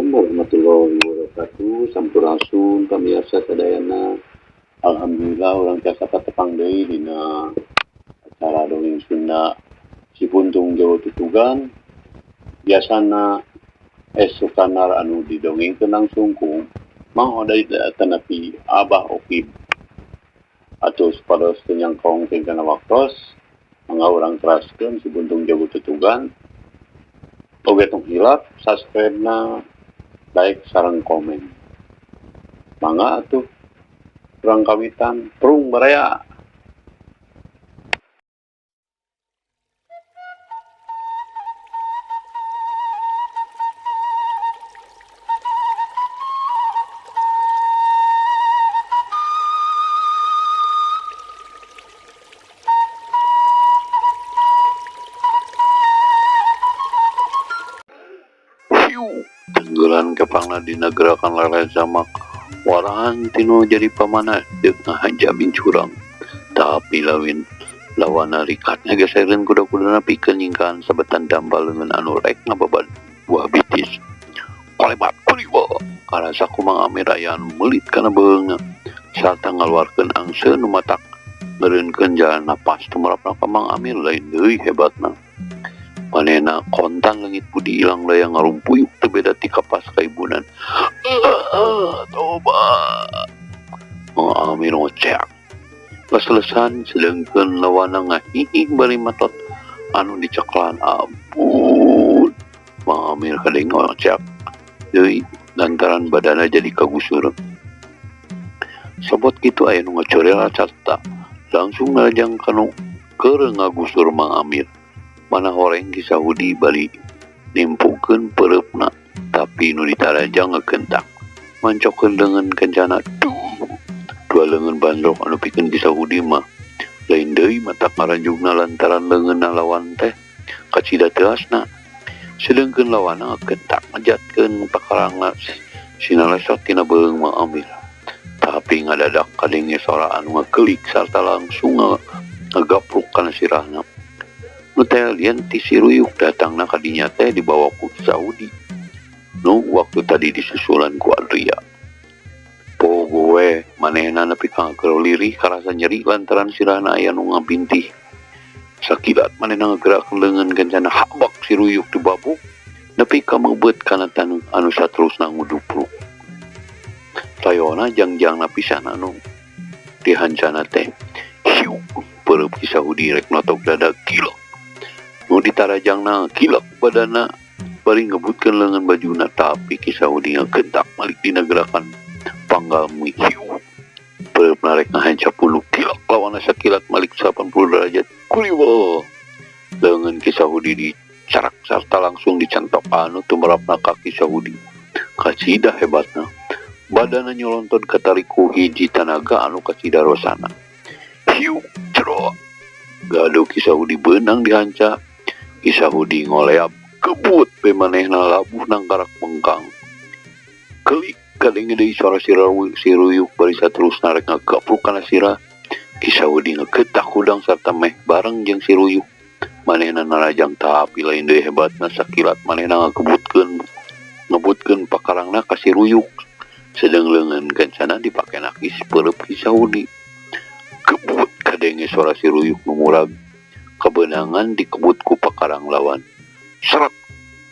Assalamualaikum warahmatullahi wabarakatuh. Sampurasun pamiarsa sadayana. Alhamdulillah urang tiasa patepang deui dina acara dongeng Sunda Cibuntung Jawa Tutugan. Biasana esukanar anu didongengkeun langsung ku Mang Oday tanapi Abah Okib. Atuh supados teu nyangkong tingkana waktos, mangga urang teraskeun Cibuntung Jawa Tutugan. Oge tong hilap subscribe-na, like sareng komen. Mangga atuh urang kawitan prung baraya. Tenggelan kepangna dina gerakan lele zamak warahan tinu jadi pamana deuk ngahaja bincurang. Tapi lawin lawana rikatnya gesereun kuda-kudana pikeun nyingkahan sabetan dampal leungeun anu rek ngababad buah bitis. Kolebat kuriwa karasa ku Mang Amir aya anu meulit kana beuheungna sarta ngaluarkeun angseun nu matak ngeureunkeun jalan napas tumerapna ka Mang Amir lain deui hebatna. Manehna kontan leungit budi ilang daya ngarumpuyuk teu beda ti kapas kaibunan. Tobat. Mang Amir ngoceak. Leselesan sedengkeun lawana ngahihih bari matot anu diceklan ampun. Mang Amir kadeng ngoceak deui lantaran badana jadi kagusur. Sobot kitu aya nu ngacorel carita langsung ngarajang kanu keur ngagusur Mang Amir. Mana horeng Ki Sahudi bari nimpukeun peureupna tapi nu ditarajang ngekentak mancokeun leungeun kencana. Duh, dua leungeun bandrok anu pikeun Ki Sahudi mah lain deui matak ngaranjugna lantaran leungeunna lawan teh kacida teuasna. Sedengkeun lawanna ngekentak ngejatkeun pakarangna sinalesot tina beuheung Mang Amir. Tapi ngadadak kadenge sora anu ngakelik sarta langsung ngagapruk kana sirahna. Nu teh lian ti si Ruyuk datangna ka dinya teh dibawa ku Saudi. Nu waktu tadi disusulan ku Adria. Pogo we manehna nepi ka ngagero lirih karasa nyeri lantaran sirahna aya nu ngabintih. Sakilat manehna ngagerakeun leungeun kencana habak si Ruyuk dibabuk nepi ka meubeut kana taneuh anu saterusna ngudupruk. Tayona jangjangna pisan anu dihancana teh. Hiu peureub Ki Sahudi rek notok dada gila. Nu ditarajangna gilak badana bari ngebutkeun leungeun bajuna tapi Ki Sahudi ngagentak malik dina gerakan panggal hiu. Peureupna rek ngahancap puluh gilak lawana sakilat malik 80 derajat kuriwa. Leungeun Ki Sahudi dicarak sarta langsung dicentok anu tumerapna ka Ki Sahudi. Kacida hebatna. Badana nyolonton katarik ku hiji tanaga anu kacida rosana. Hiu jero. Gaduh Ki Sahudi beunang dihanca. Ki Sahudi ngoleap kebut be manehna labuh nangkarak bengkang. Kelik kadenge deui suara si Ruyuk bari saterusna rek ngagapruk kana sirah. Ki Sahudi ngegetak hudang sarta meh bareng jeung si Ruyuk. Manehna narajang tapi lain deui hebatna sakilat manehna ngebutkeun pakarangna ka si Ruyuk. Sedeng leungeun kencana dipake nakis peureub Ki Sahudi. Kebut kadenge suara si Ruyuk nu murag. Kebenangan dikebut ku pakarang lawan. Seret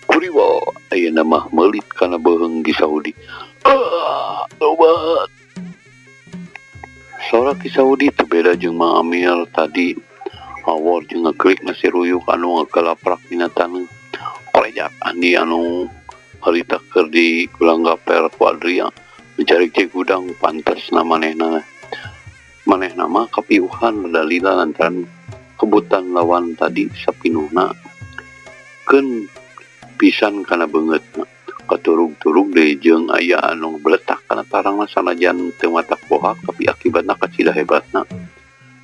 kuriwa ayeuna mah meulit kana beuheung Ki Sahudi. Ah, tobat. Sora Ki Sahudi teu beda jeung Mang Amir tadi. Awor jeung ngagelik na si Ruyuk anu ngagalaprak dina taneuh. Korejak Andi anu harita keur di gulang gaper ku Adria mencari cek gudang pantasna manehna. Manehna mah kapiuhan dalila lantaran kebutan lawan tadi sapinuhna keun pisan kana beungeutna. Katurug-turug deui jeung aya anu beletak kana tarangna sanajan teu matak bohak tapi akibatna kacida hebatna.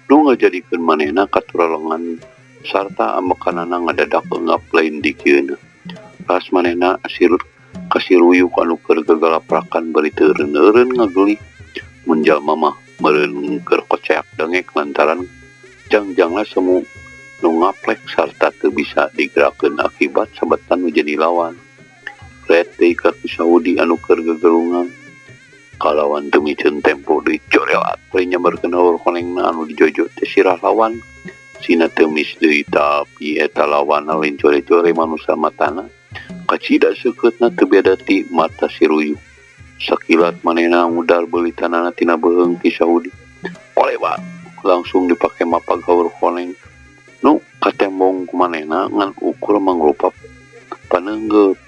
Nu ngajadikeun manehna katuralengan sarta amekanana ngadadak eungap lain dikieuna. Ras manehna sirut ka si Ruyuk anu keur gagalaprakan bari teu eureun-eureun ngagelih. Mun jalma mah meureun keur koceak dengek lantaran jangjangna semu nu ngaplek sarta teu bisa digerakkeun akibat sabetan nu jadi lawan. Ret deui ka Ki Saudi anu keur gegerungan. Kalawan teu miceun tempo deui corelat bari nyambarkeun haur konengna anu dijojo teh sirah lawan. Sina teumis deui tapi eta lawanna lain core-core manusa matana. Kacida seukeutna teu beda ti mata si ruyuk. Sakilat manehna ngudar beulitanana tina beuheung Ki Saudi. Kolebat langsung dipake mapag haur koneng. Nu katembong ku manehna ngan ukur mangrupa paneunggeub.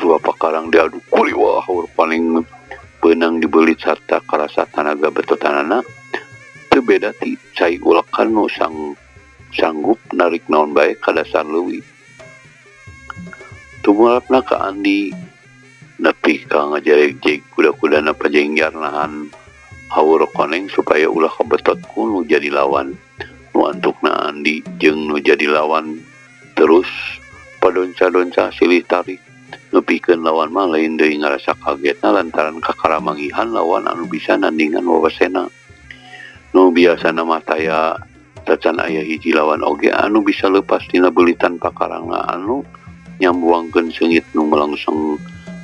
Dua pakarang diadu kuliwah haur koneng beunang dibeulit sarta karasa tanaga betotanana teu beda ti cai ulekan nu sanggup narik naon bae ka dasar leuwi. Tumurapna ka Andi nepi ka ngajareg-jeg kuda-kudana pajengjar nahan haur koneng supaya ulah kabetot ku nu jadi lawan. Nu antukna Andi jeung nu jadi lawan terus padonca-donca silih tarik. Nepikeun lawan mah lain deui ngarasa kagetna lantaran kakaramangihan lawan anu bisa nandingan wawasena. Nu biasana mah taya tacan aya hiji lawan oge anu bisa leupas tina beulitan pakarangna anu nyambuangkeun seungit nu melangseng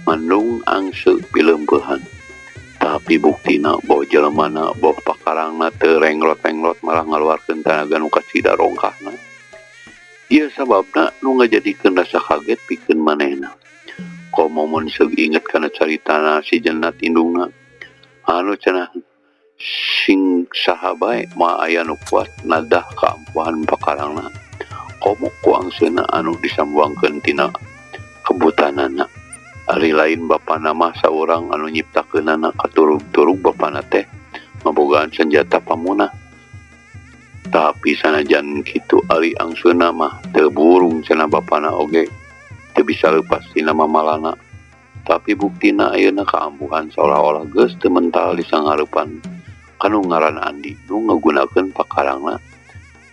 mandung angse pileumpehan. Tapi buktina boh jelemana boh pakarangna teu rengrot-rengrot malah ngaluarkeun tanaga nu kacida rongkahna. Ieu sababna nu ngajadikeun rasa kaget pikeun manehna. Komo mun seug inget kana caritana si Jannat indungna anu cenah sing saha bae mah aya nu kuat nadah kaampuhan pakarangna. Komo ku angseuna anu disambuangkeun tina kebutanana. Ari lain bapana mah saurang anu nyiptakeunana katurug-turug bapana teh ngabogaan senjata pamunah. Tapi sanajan kitu ari angseuna mah teu burung cenah bapana oge teu bisa leupas tina mamalana. Tapi buktina ayeuna kaampuhan seolah-olah geus teu mental di sangareupan kanu ngaran Andi nu ngagunakeun pakarangna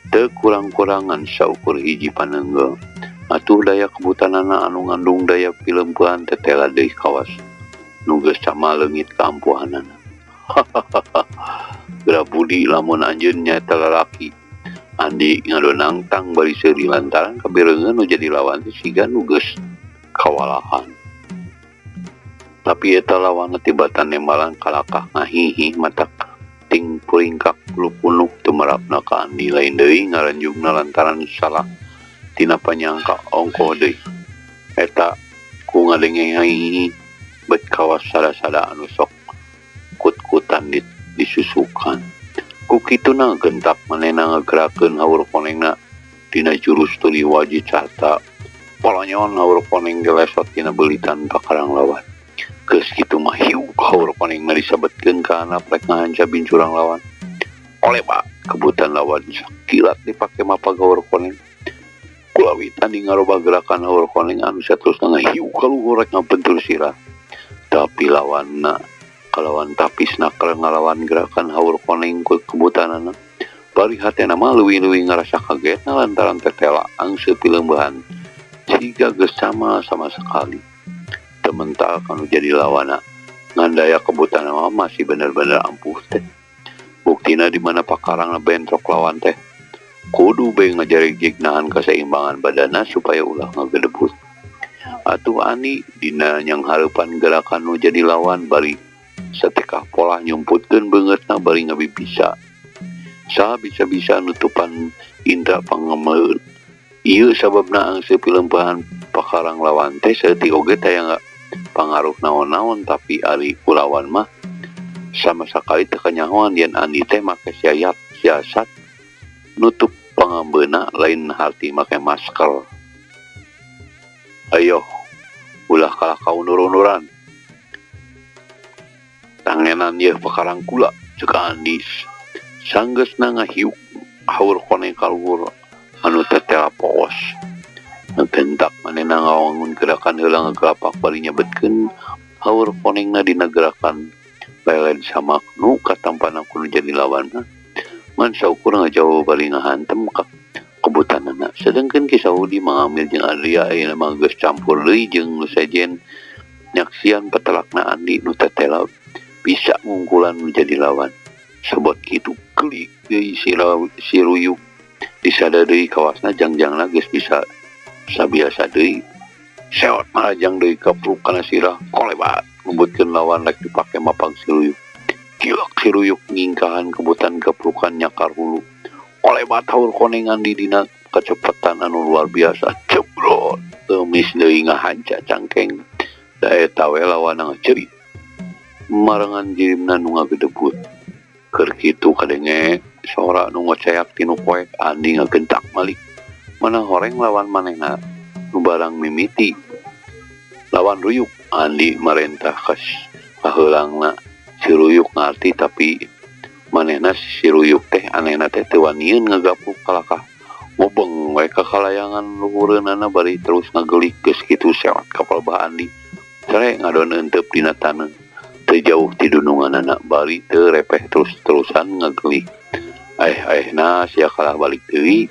teu kurang-kurangan saukur hiji paneunggeul. Atuh daya kebutanana anu ngandung daya pileumpehan tetela deui kawas nu geus sama leungit kaampuhanana. Geura budi lamun anjeun nyaeta lalaki. Andi ngadonang tang bari seuri lantaran kabireungeun nu jadi lawan teh siga nu geus kawalahan. Tapi eta lawanna tibatan nembalan kalakah ngahihi matak ting puringkak lupunuk tumerapna ka Andi lain deui ngaranjungna lantaran salah tina panyangka ongkoh deui. Eta ku ngadenge ngahihi bet kawas sada-sada anu sok kut-kutan disusukan. Ku kituna gentak manehna ngagerakeun haur konengna dina jurus tuli waji carta. Polonyon haur koneng gelesot dina beulitan pakarang lawan. Geus kitu mah hiuk haur konengna disabetkeun ka handap rek ngahanca bincurang lawan. Oleh pak kebutan lawan sakilat dipake mapag haur koneng. Kulawitan di ngarobah gerakan haur koneng anu saterusna ngahiuk ka luhur rek ngabentur sirah. Tapi lawanna kalawan tapisna keur ngalawan gerakan haur koneng ku kebutanana. Bari hatena mah leuwih-leuwih ngarasa kagetna lantaran tetela angse pileumbehan siga geus sama sekali. Teu mental kanu jadi lawana ngan daya kebutanana mah masih bener-bener ampuh teh. Buktina di mana pakarangna bentrok lawan teh kudu bae ngajareg-jeg nahan kaseimbangan badana supaya ulah ngagedebut. Atuh Andi dina nyanghareupan gerakan nu jadi lawan bari satekah polah nyumputkeun beungeutna bari ngabibisa. Saha bisa-bisa nutupan indra pangemeun. Ieu sababna angse pilempahan pakarang lawan teh saeutik oge taya pangaruh naon-naon tapi ari kulawan mah sama sakali teu kanyahoan yen Andi teh make siasat nutup pangambeuna lain harti make masker. Ayo ulah kalah kaunur-unuran. Tangenan yeuh pakarang kula ceuk Andi. Sanggeusna ngahiuk haur koneng kaluhur anu tetela poos. Gentak manehna ngawangun gerakan heula ngagelapak bari nyebetkeun haur konengna dina gerakan leled samak nu katampana kudu jadi lawanna. Ngan saukur ngajauh bari ngahantem ka kebutanana. Sedengkeun Ki Saudi mangamil jeung Adria ayeuna mah geus campur deui jeung nu sejen nyaksian petelakna Andi nu tetela bisa ngungkulan nu jadi lawan. Sebot kitu klik deui si ruyuk disada deui kawasna jangjangna geus bisa sabiasa deui. Seot marajang deui gapruk kana sirah kolebat ngebutkeun lawan rek dipake mapag si Ruyuk. Kilek si Ruyuk ngingkahan kebutan gaprukan nyakar hulu. Kolebat haur koneng Andi dina kecepatan anu luar biasa. Cebrot teumis deui ngahanca cangkeng. Da eta we lawan ngecerit. Marengan jirimna nu ngagedebut. Keur kitu kadenge sora nu ngoceak tinu poek Andi ngagentak malik. Mana horeng lawan manehna nu barang mimiti. Lawan Ruyuk Andi marentah kaheulangna. Si Ruyuk ngarti tapi manehna si Ruyuk teh anehna teh teu wanieun ngagapruk kalakah. Ngobeng we ka kalayangan luhureunana bari terus ngagelik geus kitu sewat ka palebah Andi. Cere ngadon eunteup dina taneuh. Teu jauh ti dununganana bari teu repeh terus-terusan ngagelik. Aeh-aehna sia kalah balik deui.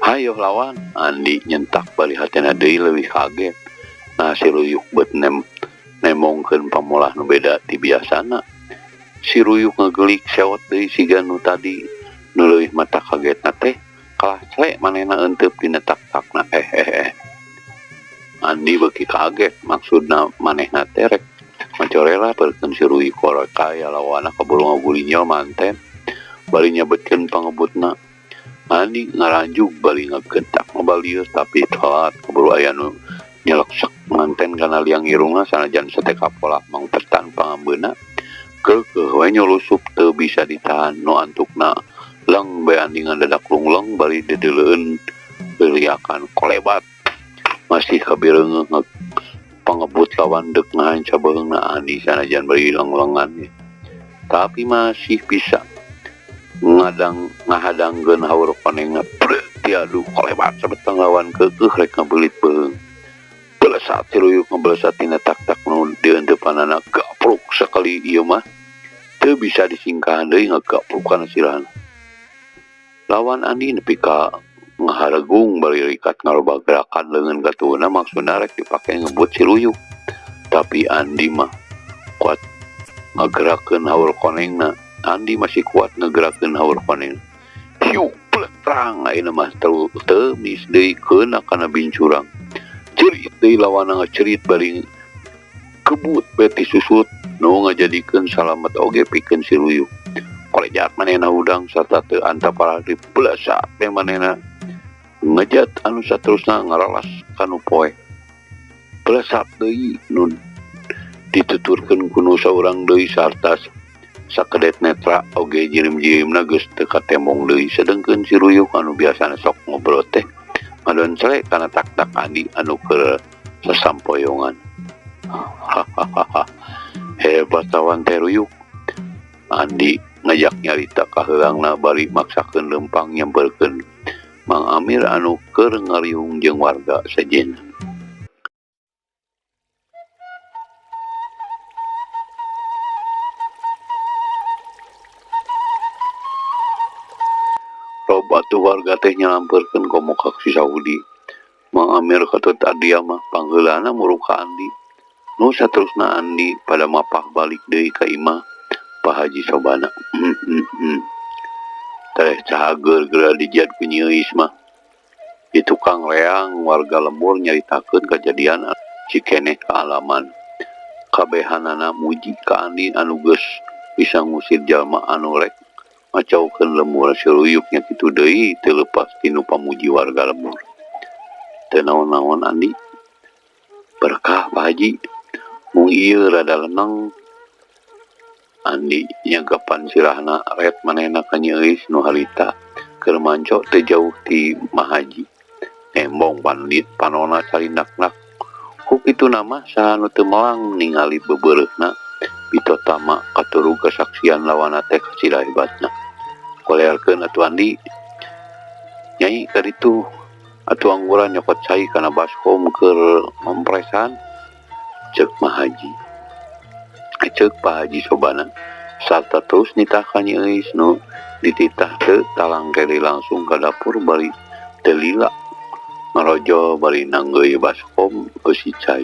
Hayoh lawan Andi nyentak bari hatena deui leuwih kaget. Nah si Ruyuk bet nemongkeun pamolah nu beda ti biasana. Si Ruyuk ngagelik sewot deui siga nu tadi. Nu leuwih mata kagetna teh kalah celek manehna eunteup dina tak-takna. Andi beuki kaget maksudna manehna teh rek macorela perkeun si Ruyuk korek kaya lawana kaburu ngagulinyol manten bari nyebetkeun pangebutna. Andi ngaranjug bari ngagentak ngabalieur tapi telat kaburu aya nu nyeleksek manten kana liang irungna sanajan sateka pola mangpetan pangambeuna keukeuh we nyulusup teu bisa ditahan nu antukna leng bae Andi ngadadak lungleng bari dedeleueun liliakan kolebat masih kabireungeuh pangebut lawan deuk ngahanca beheungna Andi sanajan bari lenglengan tapi masih bisa ngahadangkeun haur konengna tiaduh kolebat sabetang lawan keukeuh rek ngabelit beheung. Belesat si Ruyuk ngebelesat tina tak-tak nu dieunteupanana gapruk sakali ieu mah teu bisa disingkahan deui ngagapruk kana sirahna. Lawan Andi nepi ka ngaharegung bari rikat ngaroba gerakan leungeun katuhna maksudna rek dipake ngebut si Ruyuk. Tapi Andi mah kuat ngagerakeun haur konengna. Andi masih kuat ngagerakeun haur konengna. Hiu pletrang ayeuna mah teu mis deui keuna kana bincurang. Cerit deui lawana ngecerit bari kebut beti susut nu ngajadikeun salamet oge pikeun si Ruyuk. Kolejat manehna hudang sarta teu antapara dibelasa teh manehna ngejat anu saterusna ngaralas kanu poek. Belesat deui nu dituturkeun ku nu saurang deui sarta sakedet netra oge jirim-jirimna geus teu katembong deui sedengkeun si Ruyuk anu biasana sok ngobrol teh ngadon celek kana tak-tak Andi anu keur sasampoyongan. Hahaha. Hebat lawan teh Ruyuk. Andi ngajak nyarita kaheulangna bari maksakeun leumpang nyamperkeun Mang Amir anu keur ngariung jeung warga sejenna. Loba tuh warga teh nyalamperkeun komo ka si Saudi. Mang Amir katut adia mah pangheulana muruk ka Andi. Nu saterusna Andi pada mapah balik deui ka imah Pak Haji Sobana. Teh cahageur geura dijad ku Nyi Euis mah. Di tukang leang warga lembur nyaritakeun kajadian cikeneh kaalaman. Kabehanana muji ka Andi anu geus bisa ngusir jalma anu rek macaukeun lembur. Si Ruyuk nya kitu deui teu leupas tinu pamuji warga lembur. Teu naon-naon Andi. Berkah Pak Haji. Mung ieu rada leneng. Andi nyagapan sirahna ret manehna ka Nyi Euis nu harita keur manco teu jauh ti Mahaji. Nembong pandit panona carinaknak. Ku kitu nama saha nu teu melang ningali bebereuhna bitotama katuru kesaksian lawana teh kasida hebatna. Kolearkeun atuh Andi. Nyai ka ditu atuh angguran nyokot cai kana baskom keur ngompresan ceuk Mahaji. Ceuk Pak Haji Sobana sarta terus nitah ka Nyi Euis nu dititah teu talangkeli langsung ka dapur bari teu lila ngarojo bari nanggeuy baskom eusi cai.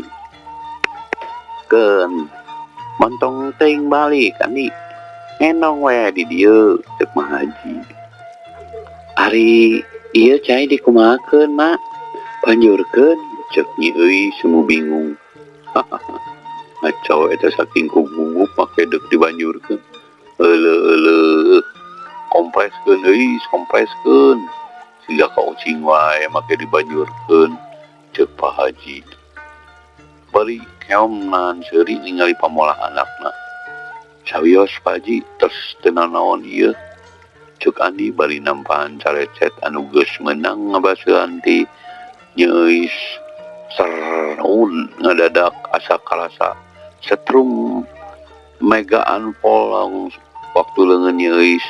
Keun montong teuing balik Andi ngenong we di dieu ceuk Mahaji. Ari ieu cai dikumahakeun mak panjurkeun Cek Nyi Euis semu bingung. Hahaha. Ngaco eta saking ku gugup make deuk dibanjurkeun. Euleuh euleuh. Kompreskeun euis, kompreskeun. Siga ka ucing wae make dibanjurkeun. Cek Pak Haji. Bari keom nahan seuri ningali pamolah anakna. Sawios Pak Haji tos teu nanaon ieu. Cek Andi bari nampahan carecet anu geus meunang ngabaseuhan ti Nyi Euis. Serun ngadadak asa karasa setrum megaan polong waktu leungeun Nyi Euis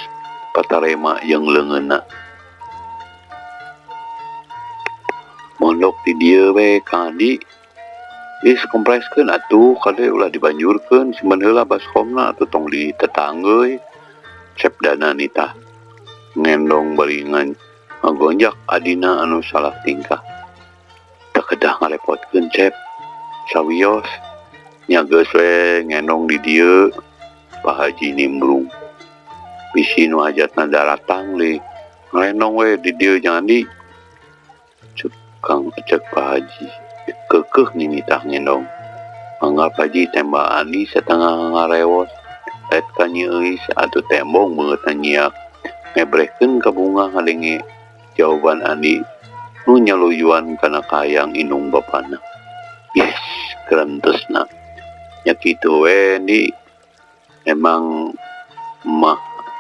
patarema jeung leungeunna. Mondok di dieu we Kang Andi. Geus kompreskeun atuh kade ulah dibanjurkeun simpen heula baskomna atuh tong ditetanggeui. Cep dana nitah ngendong bari ngagonjak adina anu salah tingkah. Teu kedah ngarepotkeun Cep. Sawios nya geus we ngendong di dieu. Pak Haji nimbrung. Bisi nu hajatna daratang deui. Ngelendong we di dieu jeung Andi. Cek Kang cek Pak Haji kekeh nitah ngendong. Mangga Pak Haji tembak Andi satengah ngarewos. Let ka Nyi Euis atuh tembong beungeutna nyiak. Ngebrehkeun ka bunga ngadenge jawaban Andi nu nyaluyuan kana kahayang indung bapana. Yes, kerentesna. Nya kitu we Ndi. Emang mah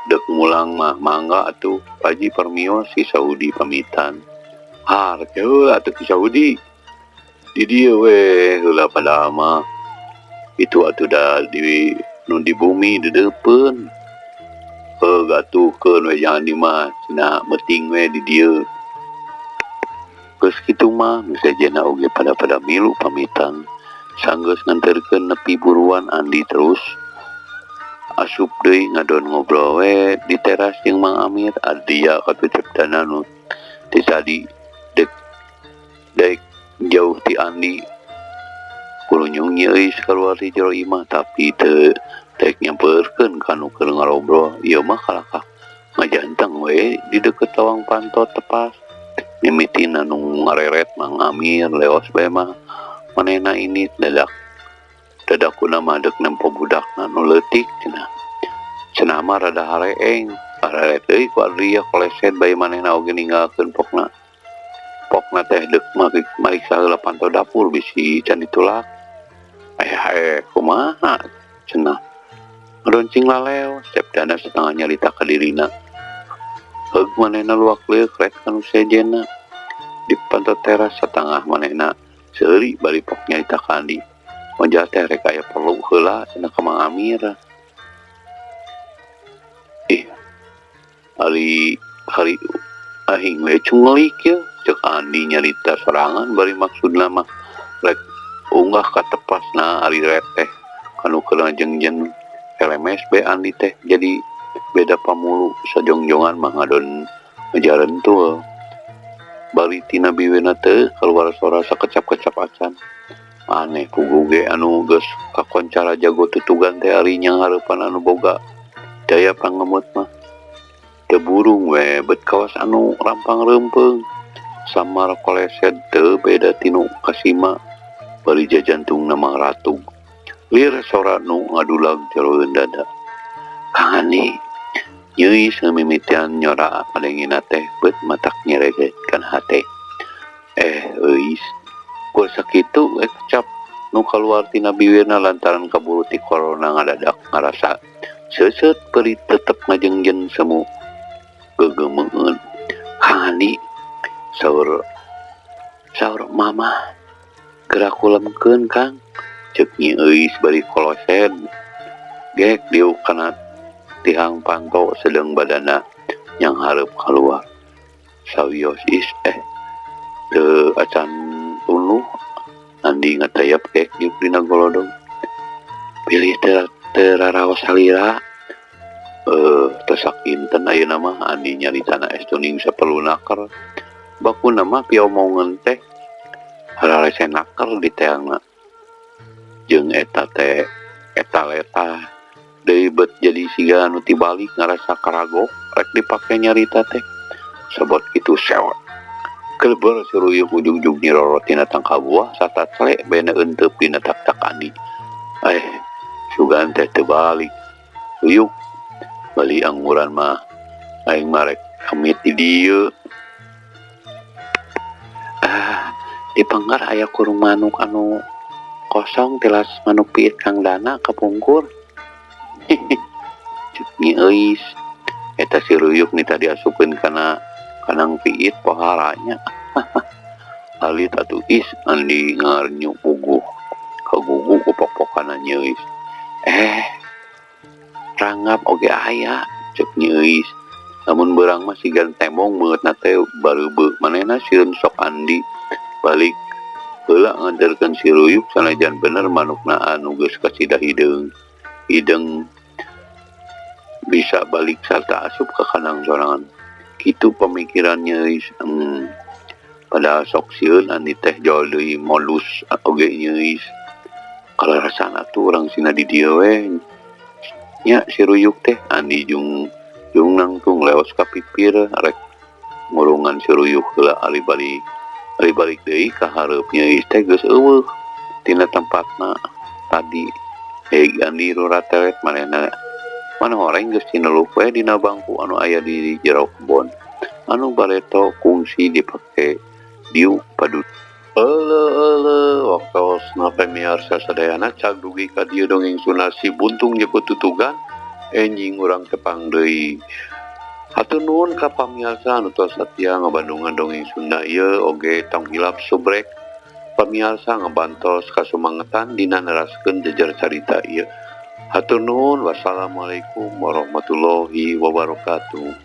dek mulang mah mangga atuh Pak Haji permios si Saudi pamitan. Har heula atuh ki Saudi. Di dieu we heula padahal mah itu atuh da di nu di bumi dedeupeun. Heug atuh keun we jangan di mah cenah meuting we di dieu. Geus kitu mah nu sejenna oge pada-pada milu pamitan. Sanggeus nganterkeun nepi buruan Andi terus asup deui ngadon ngobrol we di teras jeung Mang Amir. Adia katuh cep dana nu ti tadi dek daek jauh ti Andi. Kurunyung Nyi Euis kaluar ti jero imah tapi teu daek nyampeurkeun ka nu keur ngarobrol. Ieu mah kalakah ngajanteng we di deukeut lawang panto tepas. Mimitina nu ngareret Mang Amir leos bae mah manehna ini dadak dadakuna mah deuk nempo budakna nu leutik cenah. Cenah mah rada hareeng, hareret deui ku Adria koleset bae manehna oge ninggalkeun pokna. Pokna teh deuk mariksa heula panto dapur bisi can ditulak. Eh kumaha cenah. Ngadoncing laleo, cep dana setengah nyarita ka dirina. Heug manehna luak leueuk rek kanu sejenna. Di panto teras satengah manehna seuri bari pok nyarita ka Andi. Mojah teh rek aya perlu heula cenah ka Mang Amir. Ih, ari hari ahing we cunglik ye cek Andi nyarita sorangan bari maksudna mah rek unggah ka tepasna ari rek teh kanu keur ngajengjen LMS be Andi teh jadi beda pamulu sajongjongan mah ngadon ngejarentul. Bari tina biwena teh keluar sora sakecap-kecap acan. Aneh puguh ge anu geus kakoncara jago tutugan teh ari nyanghareupan anu boga daya pangemut mah. Teu burung we bet kawas anu rampang reumpeung. Samar koleset teu beda tinu kasima bari jajantungna mah ratug. Lir sora nu ngadulag jeroeun dada. Kang Andi, Nyi Euis ngamimitian nyora kadengena teh beut matak nyereget kana hate. Euis, kur sakitu we kecap nu kaluar tina biwirna lantaran kaburu ti corona ngadadak ngarasa seuseut peuri tetep ngajengjen semu gegemeun. Kang Andi, saur saur mama geura kulemkeun Kang. Cek Nyi Euis bari kolosen. Gek diuk kana tihang panto sedeng badana yang hareup kaluar. Sawios is teu acan uluh Andi ngatayap gek diuk dina golodog. Pilih teu raraos salira. Teu sakinten ayeuna mah Andi nyaritana es tuning saperlu naker. Bakuna mah piomongeun teh hararese naker di teangna. Jeung eta teh eta letah deui bet jadi siga anu tibalik ngarasa karagok rek dipake nyarita teh. Sebot kitu sewot. Keleber si Ruyuk ujug-ujug nyirorot tina tangkal buah sarta cele bena euteup dina tak-tak Andi. Eh, sugan teh teu balik. Ruyuk bali angguran mah aing mah rek amit di dieu. Ah, di panggar aya kurung manuk anu kosong tilas manuk piit Kang Dana kapungkur. Cek Nyi Euis. Eta si Ruyuk ni tadi asupkeun kana kandang piit pohara nya. Alit atuh Is Andi ngarenyu puguh kagugu ku pok-pokana Nyi Euis. Eh, rangap oge aya cek Nyi Euis. Lamun beurang mah sigan tembong beungeutna teh bareubeu manehna sieun sok Andi balik heula nganterkeun si Ruyuk sanajan bener manukna anu geus kasida hideung. Hideung bisa balik sarta asup ka kandang sorangan. Kitu pamikiran Nyi Euis. Padahal sok sieun Andi teh jol deui modus oge Nyi Euis. Kalarasan atuh urang sina di dieu we nya si Ruyuk teh Andi jung jung nangtung leos ka pipir rek ngurungan si Ruyuk heula ari balik deui ka hareup Nyi Euis teh geus eueuh tina tempatna tadi. Andi ruratelet manehna mana horeng geus tineluk we dina bangku anu aya di jero kebon anu bareto kungsi dipake diuk padu. Euleuh euleuh waktosna pamiarsa sadayana cag dugi ka dieu dongeng Sunda Si Buntung Jeput Tutugan enjing urang tepang deui. Hatur nuhun ka pamiarsa anu tos satia ngabandungan dongeng Sunda ieu oge tong hilap subrek pamiarsa ngabantos kasumangetan dina neraskeun jejer carita ieu. Hatur nuhun, wassalamualaikum warahmatullahi wabarakatuh.